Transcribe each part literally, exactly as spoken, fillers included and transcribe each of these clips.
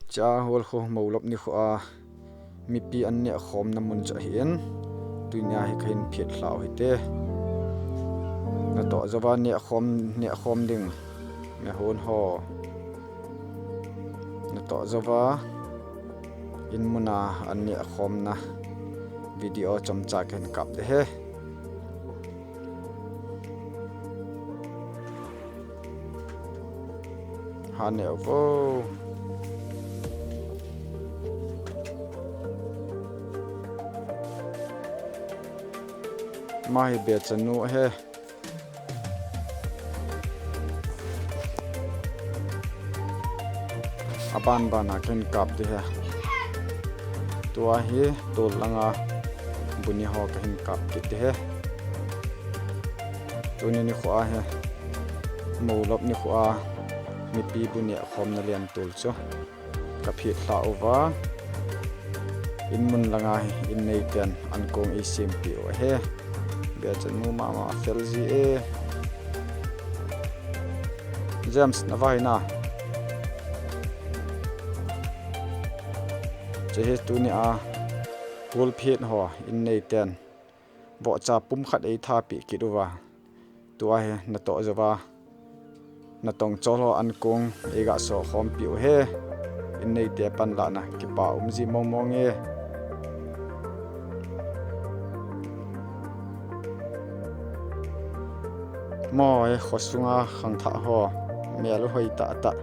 Cha hol kho Moulop nikho a mipi an neh khomna mun chu ahin. Tunia hi kahin phet lhau hite. Natoh jouva neh khom, neh khom ding. Mehon ho. Natoh jouva in muna an neh khomna video chomcha kahin kap de he. Ha neo vo. Ama hi Bechanu ahi. Aban bana kahin kap ding ahi. Tua hi tol langa bu neh ho kahin kap kit ding ahi. Tuni nikho ahi. Moulop nikho a mipi bu neh khomna lian tol chu kaphet lhau va. In mun langa hi in neiten ankong eisempeh u ahi. Bechanu mama fel ji e. James, na vai na. Chehi tunia hol phet ho in neiten vohcha pum khat eitha peh kit uva. Tua hi natoh jouva natong chol ho ankong eiga so khompi u ahi. In neite panlahna kipa um ji mong mong e. Mo e khosunga khangthah ho. Mel u hoi tah tah.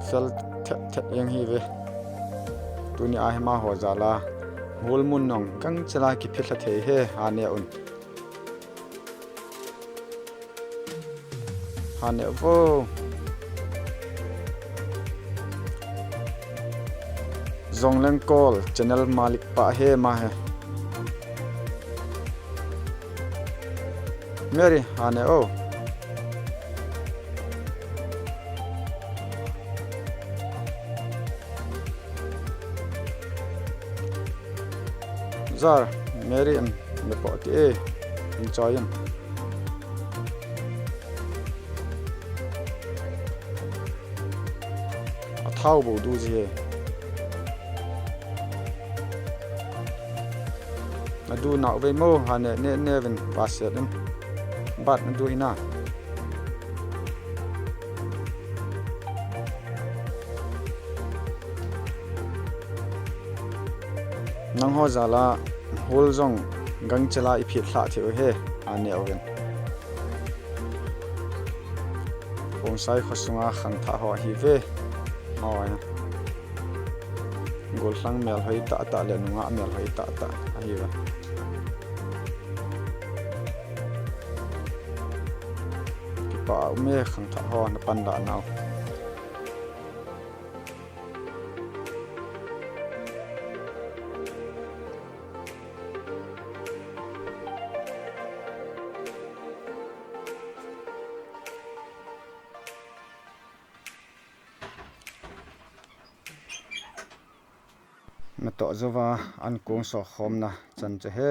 Fel thet thet jeng hi ve. Tunia hi amaho jal a hol mun nong gangchela kiphet lha thei ahi, ha neo un. Ha neo vo. Jongleng Kol channel malik pa ahi ama hi. Mary, ha neo. Jar, Mary in, nepo ti e, enjoy in. Athao bou du ji ahi. Nadu nau vei mo, ha neo, neo, neo vin, va set in. Bat nadu ina. Nangho jal a hol jong gangchela iphet lha thei u ahi, ha neo vin. Khongsai khosunga khangthah ho ahi ve. Maw e. Gollhang melhoi tah tah le nungah melhoi tah tah ahi ve. Kipa um e khangthah ho na panlah nau. Natoh jouva ankong so khomna chan chu ahi.